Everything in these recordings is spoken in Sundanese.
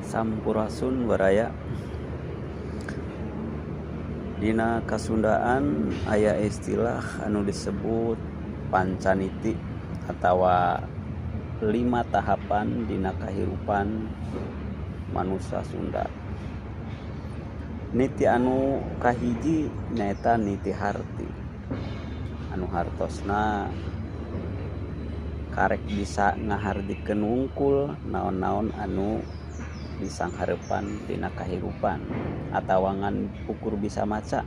Sampurasun baraya. Dina Kasundaan aya istilah anu disebut pancaniti atawa lima tahapan dina kahirupan manusa Sunda. Niti anu kahiji nyaeta niti harti, anu hartosna karek bisa ngahartikeun wungkul naon-naon anu disanghareupan dina kahirupan atawa ngan ukur bisa maca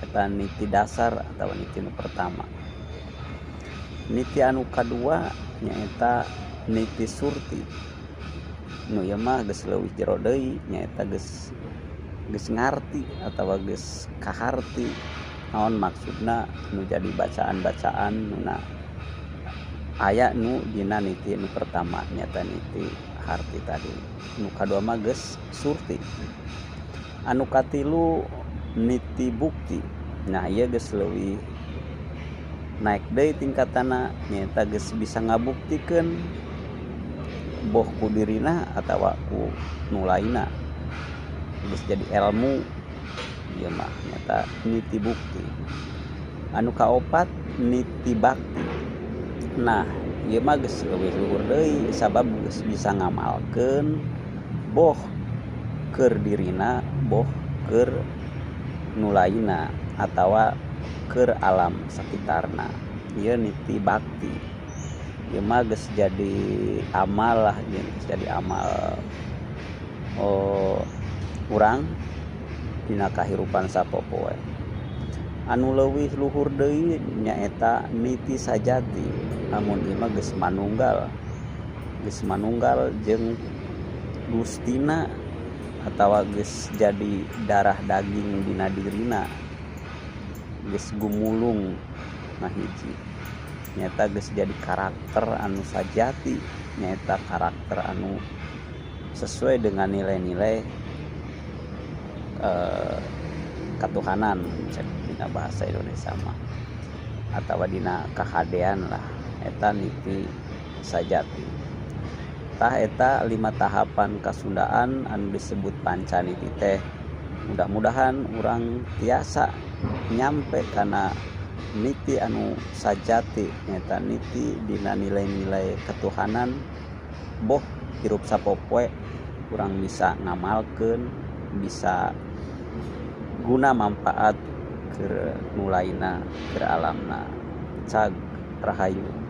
eta niti dasar atawa niti nu pertama. Niti anu kadua nyaeta niti surti, nu ieu mah geus leuwih jero deui, nyaeta geus geus ngarti atawa geus kaharti naon maksudna nu jadi bacaan-bacaan nuna aya nu dina niti nu pertama nyaeta niti harti tadi. Nu kadua mah geus surti. Anu katilu niti bukti. Nah, ieu geus leuwih naik deui tingkatanna, nyaeta geus bisa ngabuktikeun boh ku dirina atawa ku nu lainna, geus jadi ilmu ieu mah nyaeta niti bukti. Anu kaopat niti bakti. Nah, ieu mah geus leuwih luhur deui sabab geus bisa ngamalkeun boh keur dirina boh keur nu lainna atawa keur alam sakitarna. Ieu niti bakti. Ieu mah geus jadi amal lah, geus jadi amal urang dina kahirupan sapopoe. Anu leuwih luhur deui nyaeta niti sajati. Lamun ieu mah geus manunggal jeung Gustina atawa geus jadi darah daging dina dirina, geus gumulung ngahiji, nyaeta geus jadi karakter anu sajati, nyaeta karakter anu sesuai dengan nilai-nilai katuhanan cek dina bahasa Indonesia mah atawa dina kahadean lah, eta niti sajati. Tah eta lima tahapan Kasundaan anu disebut pancaniti teh. Mudah-mudahan urang tiasa nyampe kana niti anu sajati, nyaeta niti dina nilai-nilai ketuhanan boh hirup sapopoe urang bisa ngamalkeun, bisa guna manfaat keur nu lainna, keur alamna. Cag rahayu.